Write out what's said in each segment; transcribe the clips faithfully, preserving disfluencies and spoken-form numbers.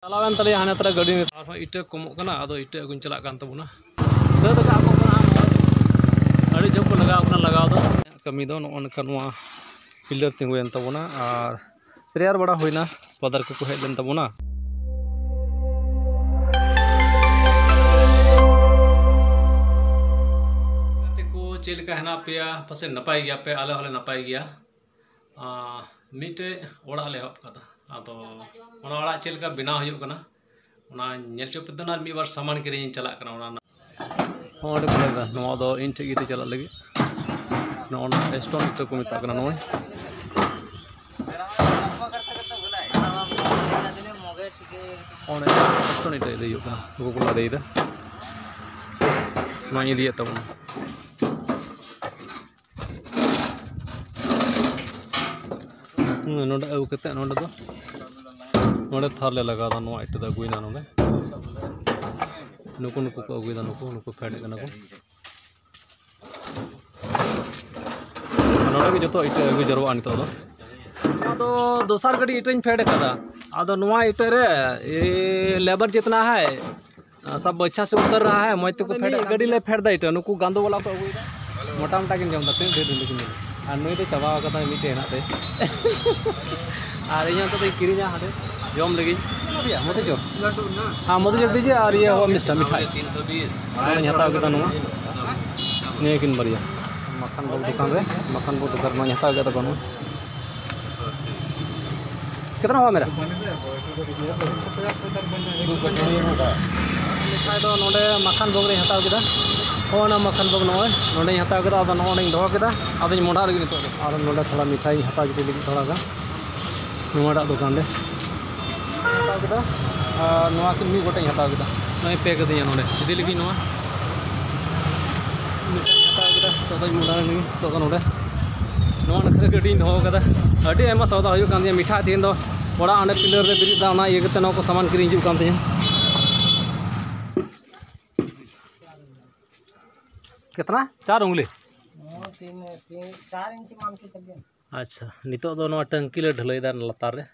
ᱪᱟᱞᱟᱣᱮᱱ ᱛᱟᱞᱮᱭᱟ ᱦᱟᱱᱮ ᱛᱟᱨᱟ ᱜᱟᱹᱰᱤ ᱱᱤᱛᱚᱜ᱾ ᱟᱨᱦᱚᱸ ᱤᱴᱟᱹ ᱠᱚᱢᱚᱜ ᱠᱟᱱᱟ, ᱟᱫᱚ ᱤᱴᱟᱹ ᱟᱹᱜᱩᱧ ᱪᱟᱞᱟᱜ ᱠᱟᱱ ᱛᱟᱵᱚᱱᱟ᱾ ᱥᱟᱹᱛ ᱟᱠᱟᱫ ᱠᱚ ᱠᱟᱱᱟ, ᱟᱹᱰᱤ ᱡᱳᱨ ᱠᱚ ᱞᱟᱜᱟᱣ ᱠᱟᱱᱟ ᱞᱟᱜᱟᱣ ᱫᱚ᱾ ᱠᱟᱹᱢᱤ ᱫᱚ ᱱᱚᱜᱼᱚ ᱱᱚᱝᱠᱟ ᱱᱚᱣᱟ ᱯᱤᱞᱟᱨ ᱛᱤᱸᱜᱩᱭᱮᱱ ᱛᱟᱵᱚᱱᱟ ᱟᱨ ᱛᱮᱭᱟᱨ ᱵᱟᱲᱟ ᱦᱩᱭᱱᱟ, ᱯᱟᱫᱟᱨ ᱠᱚᱠᱚ ᱦᱮᱡ ᱞᱮᱱ ᱛᱟᱵᱚᱱᱟ᱾ ᱜᱟᱛᱮ ᱠᱚ, ᱪᱮᱫ ᱞᱮᱠᱟ ᱦᱮᱱᱟᱜ ᱯᱮᱭᱟ? ᱯᱟᱥᱮᱡ ᱱᱟᱯᱟᱭ ᱜᱮᱭᱟᱯᱮ, ᱟᱞᱮ ᱦᱚᱸᱞᱮ ᱱᱟᱯᱟᱭ ᱜᱮᱭᱟ᱾ ᱟᱸ, ᱢᱤᱫᱴᱮᱡ ᱚᱲᱟᱜ ᱞᱮ ᱮᱦᱚᱵ ᱠᱟᱫᱟ᱾ ᱟᱫᱚ ᱚᱱᱟ ᱚᱲᱟᱜ ᱪᱮᱫ ᱞᱮᱠᱟ ᱵᱮᱱᱟᱣ ᱦᱩᱭᱩᱜ ᱠᱟᱱᱟ, ᱚᱱᱟ ᱧᱮᱞ ᱦᱚᱪᱚ ᱯᱮ ᱫᱚ᱾ ᱟᱨ ᱢᱤᱫ ᱵᱟᱨ ᱥᱟᱢᱟᱱ ᱠᱤᱨᱤᱧ ᱤᱧ ᱪᱟᱞᱟᱜ ᱠᱟᱱᱟ ᱚᱲᱟᱜ ᱨᱮᱱᱟᱜ᱾ ᱦᱚᱸ, ᱚᱸᱰᱮ ᱠᱚ ᱞᱟᱹᱭᱫᱟ, ᱱᱚᱣᱟ ᱫᱚ ᱤᱧ ᱴᱷᱮᱡ ᱜᱮ ᱪᱟᱞᱟᱜ ᱞᱟᱹᱜᱤᱫ᱾ ᱱᱚᱜᱼᱚ ᱱᱚᱣᱟ ᱥᱴᱳᱱ ᱤᱴᱟᱹ ᱠᱚ ᱢᱮᱛᱟᱜ ᱠᱟᱱᱟ ᱱᱚᱜᱼᱚᱭ᱾ ᱚᱸᱰᱮ ᱥᱴᱳᱱ ᱤᱴᱟᱹ ᱤᱫᱤ ᱦᱩᱭᱩᱜ ᱠᱟᱱᱟ, ᱩᱱᱠᱩ ᱠᱚ ᱞᱟᱫᱮᱭᱮᱫᱟ᱾ ᱱᱚᱣᱟᱧ ᱤᱫᱤᱭᱮᱫ ᱛᱟᱵᱚᱱᱟ᱾ ᱦᱩᱸ, ᱱᱚᱰᱮ ᱟᱹᱜᱩ ᱠᱟᱛᱮ ᱱᱚᱰᱮ ᱫᱚ, ᱱᱚᱰᱮ ᱛᱷᱟᱨ ᱞᱮ ᱞᱟᱜᱟᱣᱫᱟ᱾ ᱱᱚᱣᱟ ᱤᱴᱟᱹ ᱫᱚ ᱟᱹᱜᱩᱭᱮᱱᱟ ᱱᱚᱰᱮ᱾ ᱱᱩᱠᱩ, ᱱᱩᱠᱩ ᱠᱚ ᱟᱹᱜᱩᱭᱮᱫᱟ, ᱱᱩᱠᱩ, ᱱᱩᱠᱩ ᱯᱷᱮᱰ ᱠᱟᱱᱟ ᱠᱚ᱾ ᱱᱚᱰᱮ ᱜᱮ ᱡᱚᱛᱚ ᱤᱴᱟᱹ ᱟᱹᱜᱩ ᱡᱟᱨᱣᱟᱜᱼᱟ ᱱᱤᱛᱚᱜ ᱫᱚ᱾ ᱱᱚᱣᱟ ᱫᱚ ᱫᱚᱥᱟᱨ ᱜᱟᱹᱰᱤ ᱤᱴᱟᱹᱧ ᱯᱷᱮᱰ ᱟᱠᱟᱫᱟ᱾ ᱟᱫᱚ ᱱᱚᱣᱟ ᱤᱴᱟᱹ ᱨᱮ, ᱮ, ᱞᱮᱵᱟᱨ ᱡᱤᱛᱱᱟ ᱦᱟᱭ, ᱥᱟᱵ ᱟᱪᱪᱷᱟ ᱥᱮ ᱩᱛᱟᱹᱨ ᱨᱟᱦᱟ ᱦᱟᱭ, ᱢᱚᱡᱽ ᱛᱮᱠᱚ ᱯᱷᱮᱰ ᱢᱤᱫ ᱜᱟᱹᱰᱤ ᱞᱮ ᱯᱷᱮᱰ ᱫᱟ ᱤᱴᱟᱹ, ᱱᱩᱠᱩ ᱜᱟᱸᱫᱚ ᱵᱟᱞᱟ ᱠᱚ ᱟᱹᱜᱩᱭᱮᱫᱟ᱾ ᱢᱚᱴᱟ ᱢᱚᱴᱟ ᱠᱤᱱ ᱡᱚᱢ ᱫᱟ, ᱛᱤᱱᱟᱹᱜ ᱰᱷᱮᱨ ᱰᱷᱮᱨ ᱠᱤᱱ ᱡᱚᱢ ᱫᱟ᱾ ᱟᱨ ᱱᱩᱭ ᱫᱚ ᱪᱟᱵᱟ ᱟᱠᱟᱫᱟ ᱢᱤᱫᱴᱮᱡ ᱦᱮᱱᱟᱜ ᱛᱟᱭ᱾ ᱟᱨ ᱤᱧ ᱦᱚᱸ ᱱᱤᱛᱚᱜ ᱫᱚᱧ ᱠᱤᱨᱤᱧᱟ ᱦᱟᱸᱰᱮ ᱡᱚᱢ ᱞᱟᱹᱜᱤᱫ᱾ ᱢᱚᱛᱤᱪᱩᱨ᱾ ᱦᱮᱸ, ᱢᱚᱛᱤᱪᱩᱨ ᱫᱤᱡᱤ ᱟᱨ ᱤᱭᱟᱹ ᱦᱚ ᱢᱤᱥᱴᱟ ᱢᱤᱴᱷᱟᱭ᱾ ᱱᱚᱣᱟᱧ ᱦᱟᱛᱟᱣ ᱠᱮᱫᱟ ᱱᱚᱣᱟ᱾ ᱱᱤᱭᱟᱹ ᱠᱤᱱ ᱵᱟᱨᱭᱟ᱾ ᱢᱟᱠᱷᱟᱱ ᱵᱟᱹᱵᱩ ᱫᱚᱠᱟᱱ ᱨᱮ, ᱢᱟᱠᱷᱟᱱ ᱵᱟᱹᱵᱩ ᱫᱚᱠᱟᱱ ᱨᱮ ᱱᱚᱣᱟᱧ ᱦᱟᱛᱟᱣ ᱠᱮᱫᱟ ᱵᱟᱹᱱᱩ᱾ कितना हुआ मेरा? ᱢᱤᱴᱷᱟᱭ ᱫᱚ ᱱᱚᱰᱮ ᱢᱟᱠᱷᱟᱱ ᱵᱷᱳᱜᱽ ᱨᱮᱧ ᱦᱟᱛᱟᱣ ᱠᱮᱫᱟ᱾ ᱦᱚᱸ, ᱚᱱᱟ ᱢᱟᱠᱷᱟᱱ ᱵᱷᱳᱜᱽ ᱱᱚᱜᱼᱚᱭ ᱱᱚᱰᱮᱧ ᱦᱟᱛᱟᱣ ᱠᱮᱫᱟ᱾ ᱟᱫᱚ ᱱᱚᱜᱼᱚᱭ ᱱᱚᱰᱮᱧ ᱫᱚᱦᱚ ᱠᱮᱫᱟ᱾ ᱟᱫᱚᱧ ᱢᱚᱰᱟᱜ ᱞᱟᱹᱜᱤᱫ ᱱᱤᱛᱚᱜ ᱫᱚ᱾ ᱟᱨ ᱱᱚᱰᱮ ᱛᱷᱚᱲᱟ ᱢᱤᱴᱷᱟᱭ ᱤᱧ ᱦᱟᱛᱟᱣ ᱡᱩᱴᱤ ᱞᱟᱹᱜᱤᱫ ᱛᱷᱚᱲᱟ ᱜᱟᱱ᱾ ᱱᱚᱣᱟᱴᱟᱜ ᱫᱚᱠᱟᱱ ᱨᱮ ᱦᱟᱛᱟᱣ ᱠᱮᱫᱟ᱾ ᱟᱨ ᱱᱚᱣᱟ ᱠᱤᱱ ᱢᱤᱫ ᱜᱚᱴᱟᱧ ᱦᱟᱛᱟᱣ ᱠᱮᱫᱟ᱾ ᱱᱚᱜᱼᱚᱭ ᱯᱮ ᱠᱟᱹᱫᱤᱧᱟ ᱱᱚᱰᱮ᱾ ᱤᱫᱤ ᱞᱟᱹᱜᱤᱫ ᱱᱚᱣᱟ ᱢᱤᱫᱴᱟᱝ ᱦᱟᱛᱟᱣ ᱠᱮᱫᱟ᱾ ᱱᱤᱛᱚᱜ ᱫᱚᱧ ᱢᱚᱰᱟᱜ ᱞᱟᱹᱜᱤᱫ᱾ ᱱᱤᱛᱚᱜ ᱫᱚ ᱱᱚᱰᱮ ᱱᱚᱣᱟ ᱱᱟᱠᱷᱟ ᱨᱮ ᱜᱟᱹᱰᱤᱧ ᱫᱚᱦᱚ ᱠᱟᱫᱟ᱾ ᱟᱹᱰᱤ ᱟᱭᱢᱟ ᱥᱚᱣᱫᱟ ᱦᱩᱭᱩᱜ ᱠᱟᱱ ᱛᱤᱧᱟᱹ᱾ ᱢᱤᱴᱷᱟ ᱛᱮᱦᱮᱧ ᱫᱚ ᱚᱲᱟᱜ ᱚᱸᱰᱮ ᱯᱤᱞᱟᱨ ᱨᱮ ᱵᱮᱨᱮᱫ ᱫᱟ, ᱚᱱᱟ ᱤᱭᱟᱹ ᱠᱟᱛᱮ ᱱᱚᱣᱟ ᱠᱚ ᱥᱟᱢᱟᱱ ᱠᱤᱨᱤᱧ ᱦᱤᱡᱩᱜ ᱠᱟᱱ ᱛᱤᱧᱟᱹ᱾ कितना? चार उंगली? हाँ, तीन, तीन, चार इंच मान के चलिए। ᱟᱪᱪᱷᱟ, ᱱᱤᱛᱚᱜ ᱫᱚ ᱱᱚᱣᱟ ᱴᱟᱹᱝᱠᱤ ᱞᱮ ᱰᱷᱟᱹᱞᱟᱹᱭᱫᱟ ᱞᱟᱛᱟᱨ ᱨᱮ᱾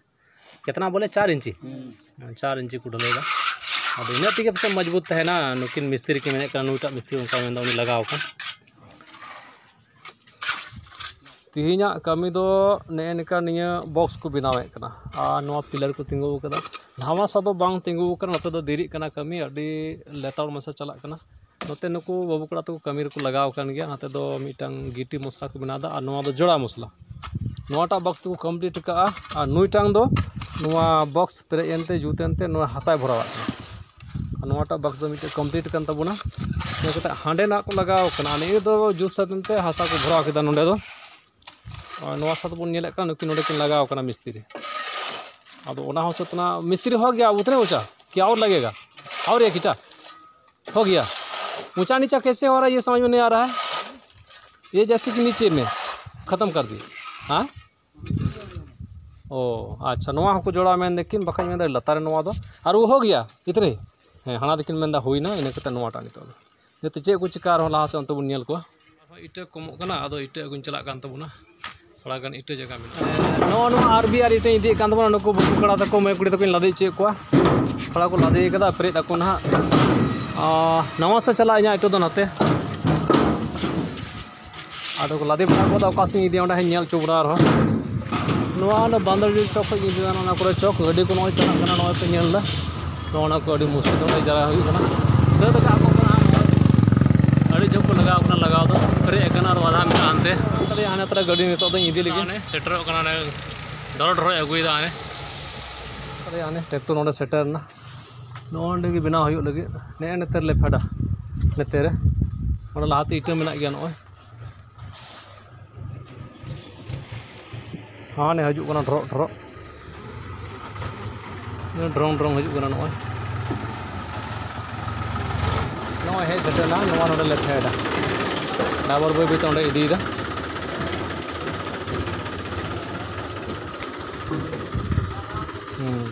ᱠᱮᱛᱱᱟ ᱵᱚᱞᱮ ᱪᱟᱨ ᱤᱧᱪᱤ? ᱦᱩᱸ᱾ ᱪᱟᱨ ᱤᱧᱪᱤ ᱠᱚ ᱰᱷᱟᱹᱞᱟᱹᱭ ᱫᱟ᱾ ᱟᱫᱚ ᱤᱱᱟᱹᱜ ᱛᱮᱜᱮ ᱯᱟᱥᱮᱡ ᱢᱚᱡᱽᱵᱩᱛ ᱛᱟᱦᱮᱱᱟ᱾ ᱱᱩᱠᱤᱱ ᱢᱤᱥᱛᱨᱤ ᱠᱤᱱ ᱢᱮᱱᱮᱫ ᱠᱟᱱᱟ, ᱱᱩᱭᱴᱟᱜ ᱢᱤᱥᱛᱨᱤ ᱚᱱᱠᱟ ᱢᱮᱱᱫᱟ, ᱩᱱᱤ ᱞᱟᱜᱟᱣ ᱟᱠᱟᱱ᱾ ᱛᱮᱦᱮᱧᱟᱜ ᱠᱟᱹᱢᱤ ᱫᱚ ᱱᱮᱜᱼᱮ ᱱᱤᱝᱠᱟ ᱱᱤᱭᱟᱹ ᱵᱚᱠᱥ ᱠᱚ ᱵᱮᱱᱟᱣᱮᱫ ᱠᱟᱱᱟ ᱟᱨ ᱱᱚᱣᱟ ᱯᱤᱞᱟᱨ ᱠᱚ ᱛᱤᱸᱜᱩ ᱟᱠᱟᱫᱟ᱾ ᱫᱷᱟᱢᱟᱥᱟ ᱫᱚ ᱵᱟᱝ ᱛᱤᱸᱜᱩ ᱟᱠᱟᱱᱟ, ᱱᱚᱛᱮ ᱫᱚ ᱫᱮᱨᱤᱜ ᱠᱟᱱᱟ ᱠᱟᱹᱢᱤ, ᱟᱹᱰᱤ ᱞᱮᱛᱟᱲ ᱢᱟᱪᱷᱟ ᱪᱟᱞᱟᱜ ᱠᱟᱱᱟ᱾ ᱱᱚᱛᱮ ᱱᱩᱠᱩ ᱵᱟᱹᱵᱩ ᱠᱚᱲᱟ ᱛᱟᱠᱚ ᱠᱟᱹᱢᱤ ᱨᱮᱠᱚ ᱞᱟᱜᱟᱣ ᱟᱠᱟᱱ ᱜᱮᱭᱟ᱾ ᱱᱚᱛᱮ ᱫᱚ ᱢᱤᱫᱴᱟᱝ ᱜᱤᱴᱤ ᱢᱚᱥᱞᱟ ᱠᱚ ᱵᱮᱱᱟᱣ ᱮᱫᱟ ᱟᱨ ᱱᱚᱣᱟ ᱫᱚ ᱡᱚᱲᱟ ᱢᱚᱥᱞᱟ᱾ ᱱᱚᱣᱟᱴᱟᱜ ᱵᱚᱠᱥ ᱫᱚᱠᱚ ᱠᱚᱢᱯᱞᱤᱴ ᱟᱠᱟᱫᱼᱟ ᱟᱨ ᱱᱩᱭᱴᱟᱝ ᱫᱚ ᱱᱚᱣᱟ ᱵᱚᱠᱥ ᱯᱮᱨᱮᱡ ᱮᱱᱛᱮ, ᱡᱩᱛ ᱮᱱᱛᱮ ᱱᱚᱣᱟ ᱦᱟᱥᱟᱭ ᱵᱷᱚᱨᱟᱣᱟᱜ ᱠᱟᱱᱟ᱾ ᱟᱨ ᱱᱚᱣᱟᱴᱟᱜ ᱵᱟᱠᱥ ᱫᱚ ᱢᱤᱫᱴᱮᱡ ᱠᱚᱢᱯᱞᱤᱴ ᱠᱟᱱ ᱛᱟᱵᱚᱱᱟ᱾ ᱤᱱᱟᱹ ᱠᱟᱛᱮ ᱦᱟᱸᱰᱮᱱᱟᱜ ᱠᱚ ᱞᱟᱜᱟᱣ ᱠᱟᱱᱟ, ᱟᱨ ᱱᱤᱭᱟᱹ ᱫᱚ ᱡᱩᱛ ᱥᱟᱹᱛ ᱮᱱᱛᱮ ᱦᱟᱥᱟ ᱠᱚ ᱵᱷᱚᱨᱟᱣ ᱠᱮᱫᱟ ᱱᱚᱸᱰᱮ ᱫᱚ᱾ ᱟᱨ ᱱᱚᱣᱟ ᱥᱟᱛ ᱵᱚᱱ ᱧᱮᱞᱮᱫ ᱠᱟᱱᱟ, ᱱᱩᱠᱤᱱ ᱱᱚᱸᱰᱮ ᱠᱤᱱ ᱞᱟᱜᱟᱣ ᱠᱟᱱᱟ ᱢᱤᱥᱛᱨᱤ᱾ ᱟᱫᱚ ᱚᱱᱟ ᱦᱚᱸ ᱥᱟᱹᱛ ᱮᱱᱟ᱾ ᱢᱤᱥᱛᱨᱤ ᱦᱚ ᱜᱮᱭᱟ, ᱩᱛᱱᱮ ᱩᱪᱟ ᱠᱤ ᱟᱣᱨ ᱞᱟᱜᱮᱜᱟ? ᱟᱣᱨ ᱮᱠ ᱤᱴᱟ ᱦᱚ ᱜᱮᱭᱟ? ऊंचा नीचा कैसे हो रहा है, ये समझ में नहीं आ रहा है। ये जैसे कि नीचे में खत्म कर दिए। हाँ, ᱚ, ᱟᱪᱪᱷᱟ, ᱱᱚᱣᱟ ᱦᱚᱸᱠᱚ ᱡᱚᱲᱟᱣ ᱢᱮᱱ ᱫᱟᱠᱤᱱ, ᱵᱟᱠᱷᱟᱡ ᱢᱮᱱᱫᱟ ᱞᱟᱛᱟᱨ ᱨᱮ ᱱᱚᱣᱟ ᱫᱚ᱾ ᱟᱨ ᱦᱚ ᱜᱮᱭᱟ ᱤᱛᱱᱮ? ᱦᱮᱸ, ᱦᱟᱱᱟ ᱫᱚᱠᱤᱱ ᱢᱮᱱᱫᱟ ᱦᱩᱭᱱᱟ, ᱤᱱᱟᱹ ᱠᱟᱛᱮ ᱱᱚᱣᱟᱴᱟᱜ ᱱᱤᱛᱚᱜ ᱫᱚ᱾ ᱡᱟᱛᱮ ᱪᱮᱫ ᱠᱚ ᱪᱤᱠᱟ ᱟᱨᱦᱚᱸ ᱞᱟᱦᱟ ᱥᱮᱫ ᱚᱱᱛᱮ ᱵᱚᱱ ᱧᱮᱞ ᱠᱚᱣᱟ᱾ ᱟᱨᱦᱚᱸ ᱤᱴᱟᱹ ᱠᱚᱢᱚᱜ ᱠᱟᱱᱟ, ᱟᱫᱚ ᱤᱴᱟᱹ ᱟᱹᱜᱩᱧ ᱪᱟᱞᱟᱜ ᱠᱟᱱ ᱛᱟᱵᱚᱱᱟ᱾ ᱛᱷᱚᱲᱟ ᱜᱟᱱ ᱤᱴᱟᱹ ᱡᱟᱭᱜᱟ ᱢᱮᱱᱟᱜᱼᱟ᱾ ᱱᱚᱜᱼᱚ ᱱᱚᱣᱟ ᱟᱨ ᱵᱤ ᱟᱨ ᱤᱴᱟᱹᱧ ᱤᱫᱤᱭᱮᱫ ᱠᱟᱱ ᱛᱟᱵᱚᱱᱟ, ᱱᱩᱠᱩ ᱵᱟᱹᱵᱩ ᱠᱚᱲᱟ ᱛᱟᱠᱚ, ᱢᱟᱹᱭ ᱠᱩᱲᱤ ᱛᱟᱠᱚᱧ ᱞᱟᱫᱮ ᱦᱚᱪᱚᱭᱮᱫ ᱠᱚᱣᱟ᱾ ᱛᱷᱚᱲᱟ ᱠᱚ ᱞᱟᱫᱮ ᱠᱟᱫᱟ, ᱯᱮᱨᱮᱡ ᱫᱟᱠᱚ ᱱᱟᱦᱟᱜ᱾ ᱟᱨ ᱱᱟᱣᱟ ᱥᱮᱫ ᱪᱟᱞᱟᱜ ᱤᱧᱟᱹᱜ ᱤᱴᱟᱹ ᱫᱚ ᱱᱟᱛᱮ᱾ ᱟᱫᱚ ᱠᱚ ᱞᱟᱫᱮ ᱵᱟᱲᱟ ᱠᱚᱫᱟ, ᱚᱠᱟ ᱥᱮᱫ ᱤᱧ ᱤᱫᱤᱭᱟ, ᱚᱸᱰᱮ ᱦᱚᱸᱧ ᱧᱮᱞ ᱦᱚᱪᱚ ᱵᱚᱱᱟ ᱟᱨᱦᱚᱸ᱾ ᱱᱚᱣᱟ ᱚᱱᱟ ᱵᱟᱸᱫᱟᱨᱡᱤ ᱪᱚᱠ ᱠᱷᱚᱱ ᱤᱧ ᱤᱫᱤᱭᱟ, ᱚᱱᱟ ᱠᱚᱨᱮ ᱪᱚᱠ ᱜᱟᱹᱰᱤ ᱠᱚ ᱱᱚᱜᱼᱚᱭ ᱪᱟᱞᱟᱜ ᱠᱟᱱᱟ, ᱱᱚᱜᱼᱚᱭ ᱯᱮ ᱧᱮᱞ ᱮᱫᱟ᱾ ᱱᱚᱜᱼᱚ ᱱᱚᱣᱟ ᱠᱚ ᱟᱹᱰᱤ ᱢᱩᱥᱠᱤᱞ ᱛᱮ ᱱᱚᱜᱼᱚᱭ ᱡᱟᱭᱜᱟ ᱦᱩᱭᱩᱜ ᱠᱟᱱᱟ᱾ ᱥᱟᱹᱛ ᱟᱠᱟᱫ ᱠᱚ ᱠᱟᱱᱟ, ᱟᱹᱰᱤ ᱡᱳᱨ ᱠᱚ ᱞᱟᱜᱟᱣ ᱠᱟᱱᱟ, ᱞᱟᱜᱟᱣ ᱫᱚ ᱯᱮᱨᱮᱡ ᱟᱠᱟᱱᱟ ᱟᱨ ᱟᱫᱷᱟ ᱢᱮᱱᱟᱜᱼᱟ ᱦᱟᱱᱛᱮ᱾ ᱛᱟᱦᱞᱮ ᱦᱟᱱᱮ ᱛᱟᱦᱞᱮ ᱜᱟᱹᱰᱤ ᱱᱤᱛᱚᱜ ᱫᱚᱧ ᱤᱫᱤ ᱞᱟᱹᱜᱤᱫ᱾ ᱦᱟᱱᱮ ᱥᱮᱴᱮᱨᱚᱜ ᱠᱟᱱᱟ, ᱦᱟᱱᱮ ᱰᱚᱨᱚ ᱰᱚᱨᱚᱭ ᱟᱹᱜᱩᱭᱮᱫᱟ ᱦᱟᱱᱮ᱾ ᱛᱟᱦᱞᱮ ᱦᱟᱱᱮ ᱴᱨᱟᱠᱴᱚᱨ ᱱᱚᱰᱮ ᱥᱮᱴᱮᱨ ᱮᱱᱟ, ᱱᱚᱜᱼᱚ ᱱᱚᱸᱰᱮ ᱜᱮ ᱵᱮᱱᱟᱣ ᱦᱩᱭᱩᱜ ᱞᱟᱹᱜᱤᱫ, ᱱᱮᱜᱼᱮ ᱱᱮᱛᱟᱨ ᱞᱮ ᱯᱷᱮᱰᱟ᱾ ᱱᱚᱛᱮ ᱨᱮ ᱚᱸᱰᱮ ᱞᱟᱦᱟᱛᱮ ᱤᱴᱟᱹ ᱢᱮᱱᱟᱜ ᱜᱮᱭᱟ, ᱱᱚᱜᱼᱚᱭ᱾ ᱦᱟᱱᱮ ᱦᱤᱡᱩᱜ ᱠᱟᱱᱟ ᱰᱷᱚᱨᱚᱜ ᱰᱷᱚᱨᱚᱜ᱾ ᱰᱨᱚᱝ ᱰᱨᱚᱝ ᱦᱤᱡᱩᱜ ᱠᱟᱱᱟ ᱱᱚᱜᱼᱚᱭ᱾ ᱱᱚᱜᱼᱚᱭ ᱦᱮᱡ ᱥᱮᱴᱮᱨ ᱮᱱᱟ, ᱱᱚᱣᱟ ᱱᱚᱰᱮ ᱞᱮ ᱯᱷᱮᱰᱟ᱾ ᱰᱟᱭᱵᱷᱟᱨ ᱵᱟᱹᱭ ᱵᱟᱹᱭ ᱛᱮ ᱚᱸᱰᱮ ᱤᱫᱤᱭᱮᱫᱟ᱾ हम्म।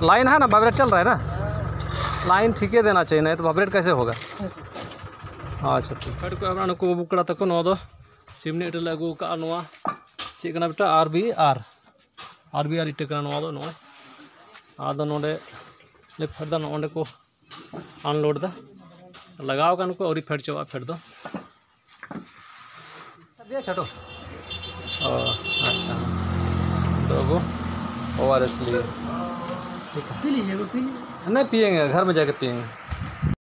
लाइन है ना, वाइब्रेट चल रहा है ना? लाइन ठीक ही देना चाहिए, नहीं तो वाइब्रेट कैसे होगा? ᱟᱪᱪᱷᱟ, ᱴᱷᱤᱠ᱾ ᱪᱷᱟᱹᱲ ᱠᱚ ᱮᱢᱟ ᱱᱩᱠᱩ ᱵᱟᱹᱵᱩ ᱠᱚᱲᱟ ᱛᱟᱠᱚ᱾ ᱱᱚᱣᱟ ᱫᱚ ᱪᱤᱢᱱᱤ ᱤᱴᱟᱹ ᱞᱮ ᱟᱹᱜᱩ ᱟᱠᱟᱫᱼᱟ, ᱱᱚᱣᱟ ᱪᱮᱫ ᱠᱟᱱᱟ ᱵᱮᱴᱟ? ᱟᱨ ᱵᱤ ᱟᱨ, ᱟᱨ ᱵᱤ ᱟᱨ ᱤᱴᱟᱹ ᱠᱟᱱᱟ ᱱᱚᱣᱟ ᱫᱚ᱾ ᱱᱚᱜᱼᱚᱭ ᱟᱫᱚ ᱱᱚᱰᱮ ᱞᱮ ᱯᱷᱮᱰ ᱫᱟ, ᱱᱚᱜᱼᱚ ᱱᱚᱸᱰᱮ ᱠᱚ ᱟᱱᱞᱳᱰ ᱫᱟ, ᱞᱟᱜᱟᱣ ᱟᱠᱟᱱ ᱠᱚ, ᱟᱹᱣᱨᱤ ᱯᱷᱮᱰ ᱪᱟᱵᱟᱜᱼᱟ ᱯᱷᱮᱰ ᱫᱚ᱾ सब दिया छोटू। ओ, अच्छा। तो वो ओ आर एस लिए। ठीक है। पी लीजिए, वो पी लीजिए। नहीं पिएंगे, घर में जाके पिएंगे।